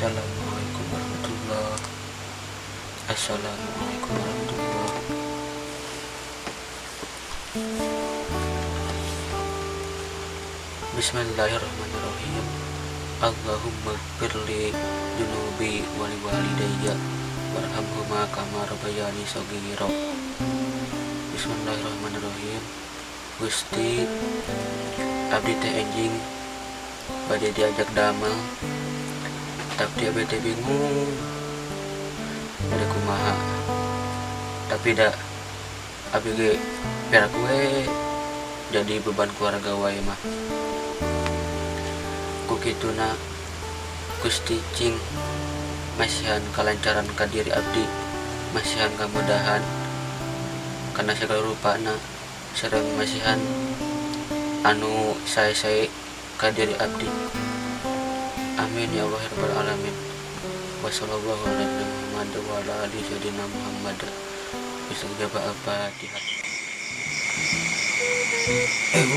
Assalamualaikum warahmatullahi. Assalamualaikum warahmatullahi. Bismillahirrahmanirrahim. Allahumma firli junubi wali walidayya warhamhuma kama rabbayani shaghira. Bismillahirrahmanirrahim. Gusti, abdi teh enjing bade diajak damel, tapi abdi teh bingung bade kumaha, tapi da abdi ge perak we jadi beban keluarga wae mah. Ku kituna Gusti cing masihan kalancaran ka diri abdi, masihan kamudahan kana segala rupana, sareng masihan anu sae-sae ka diri abdi. Amin ya Allah ya rabbal alamin. Wassallallahu ala Muhammad wa ala ali sayyidina Muhammad. Bismillah al-Fatihah. Eh, bu,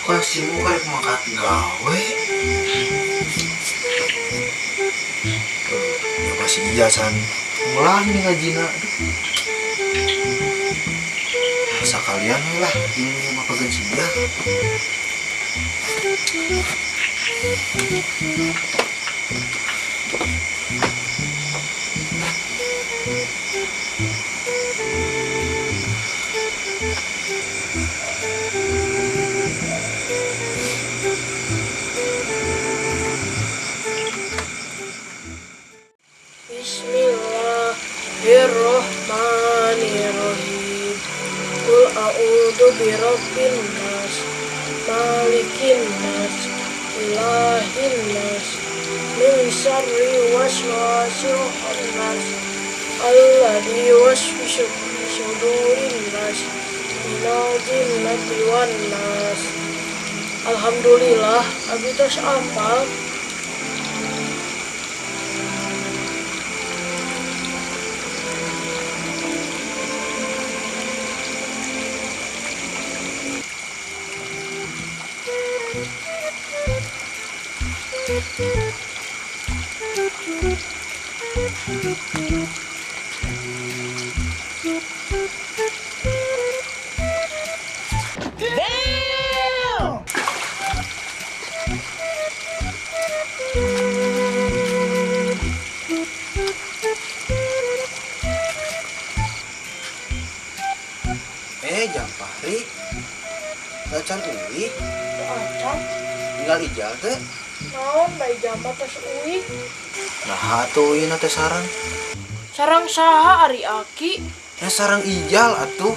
kasih muka rek mangkat gawe. Ya pasti ijasan ngulang nih ngajina. Aduh. Sekalian lah ini mah pagan sia. Bismillahirrahmanirrahim. Qul a'udzu birabbin nas, malikin nas, ilahin nas, min syarri waswasil khannas, alladzi yuwaswisu fi sudurin nas, minal jinnati wan nas. Alhamdulillah, abdi tos apal. Eh, Japari. Acan uih, Teu acan, tinggal ijal teh. Naon da ijama tos uih? Nah, atuh uih na teh sarang. Sarang saha ari aki? Ya sarang ijal atuh.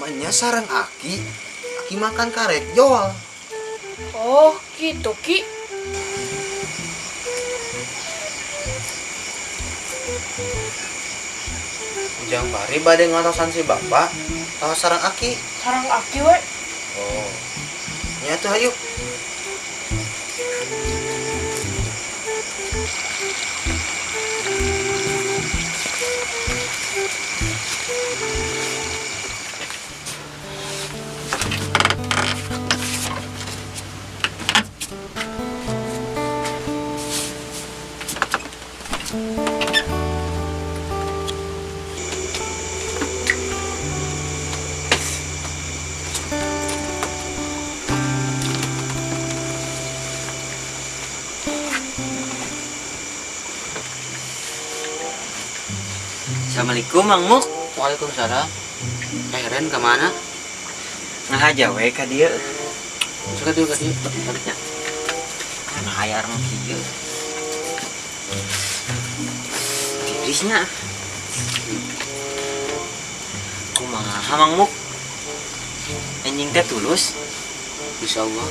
Manya sarang aki. Aki makan karek jual. Oh, gitu Ki. Ujang Pari bade ngatosan si bapak tahu sarang aki. Sarang aki we. Oh. Nya tuh hayu. Assalamualaikum Mang Muk. Waalaikumsalam. Eh, Ren kemana? Ngahaja we ka dieu. Suka tuh ka dieu. Nah, hayar mah kieu. Tirisnya. Kumaha Mang Muk? Anjing teh tulus. Insyaallah.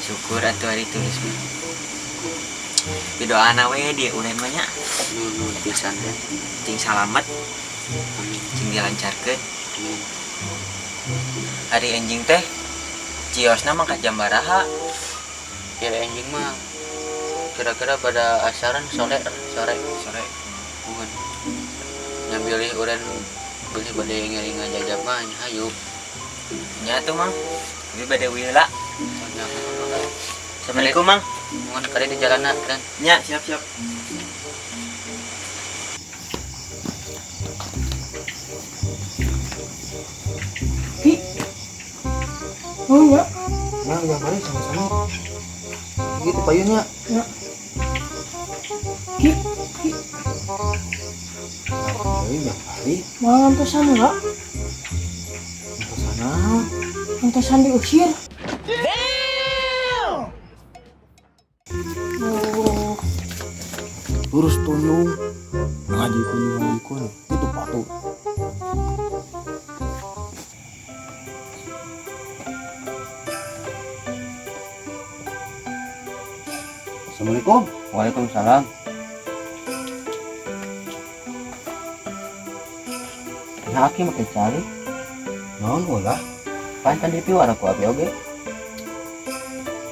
Syukur atuh ari tulus mah. Didoana we dia ulen mah nya. Nuhun pisan Ren. Cing salamet, Amin. cing dilancarkeun. Amin. Ari anjing teh ciosna mah ka jam baraha? Ya anjing mah kira-kira pada asaran sore sore Sore. Nuhun. Nya bilih uren bilih bade ngiring ngajajab mah nya hayu. Nya tuh Mang. Abi bade wila. Nya mangga. Assalamualaikum, Mang. Mohon kali di jalanan dan Nya, siap siap. Ki. Oh ya. Nah, yang mari sama-sama. Gitu payunnya. Ya. Ki, Ki. Ayo yang mari. Mau ngantosan enggak? Ke sana. Ngantosan diusir. Damn. Oh. Lurus tunjung. Ngaji kunjung ngaji kun. Itu patuh. Assalamualaikum. Waalaikumsalam. Nah, aki make cari. Naon ulah? Pancan di piwara ku abi oge.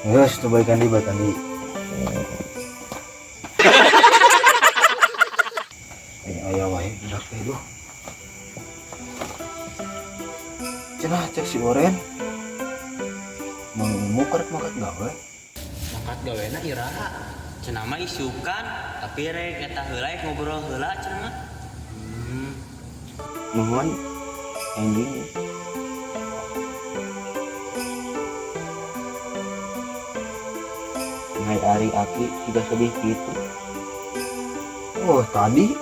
Geus tuh balikan di balikan di. Aya aya wae budak teh duh. Cenah cek si Oren. Mau muker makat gawe. Mangkat gawena iraha. Cenah mah isukan, tapi rek eta heula ngobrol heula cenah mah. Nuhun anjing. Hai ari aki juga sedih gitu. Oh, tadi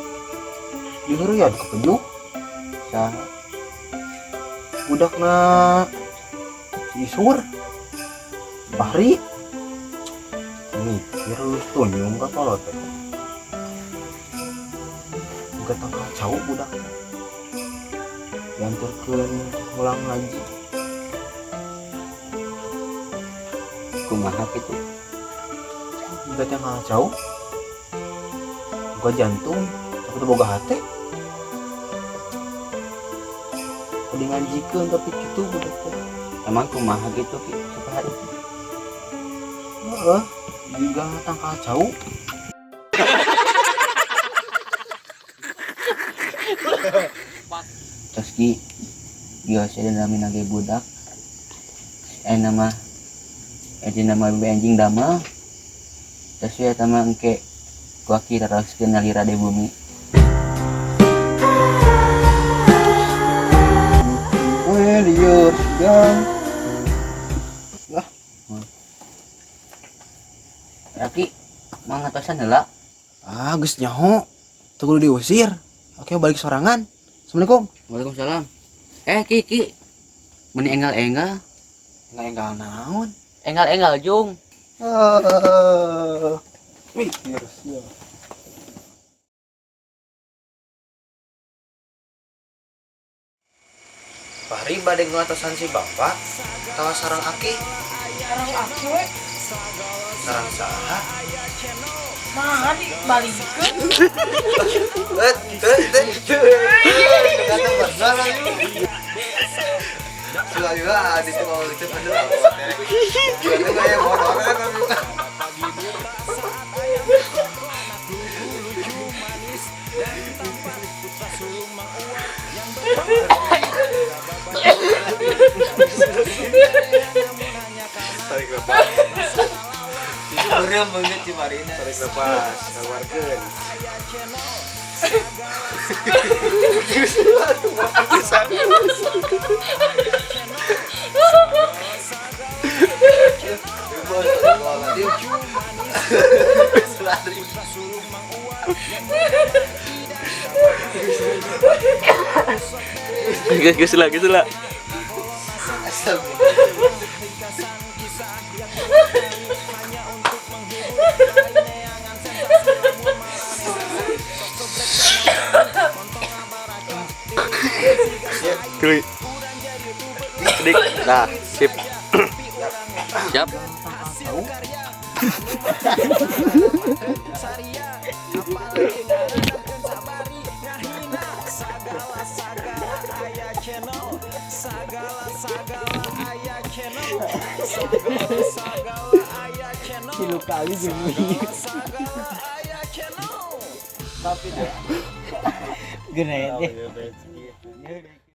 dihurian kepejuk. Saha? Budakna si Isur. Bahri. Mikir lulus tunjung ka kolot teh. Buka tangkal cau budak. Diantarkeun ngulang ngaji. Kumaha kitu? Buka tangkal cau. Buka jantung, tapi teu boga hate. Tadi ngajikeun tapi kitu budak teh. Emang kumaha gitu Ki si Bahri? Heeh, juga tangkal cau. Terus Ki, biasa dan nage budak. Nama nama bebe anjing damel. Terus ya tama engke ku aki teruskeun nalira de bumi. Weh, liur siang. Lah, Aki, mau ngatosan heula? Ah, geus nyaho. Teu kudu diusir. Oke, balik sorangan. Assalamualaikum. Waalaikumsalam. Ki, Ki. Meni enggal-enggal. Enggal-enggal naon? Enggal-enggal jung. Mikir sia. Fahri bade ngatosan si bapak tawa sarang aki. Sarang aki we. Sarang saha? Mah dibalikeun. Eh, teu teu teu. Kata bener lu. Sudah juga di situ mau itu aduh. Kata kayak bodoh kan. Tarik lepas. Itu beureum banget si Marina. Tarik lepas, keluarkeun. Geus lah, geus lah. Tuli. Dik. Nah, sip. Siap. Tilu kali jeung. Tapi deh. Gede deh.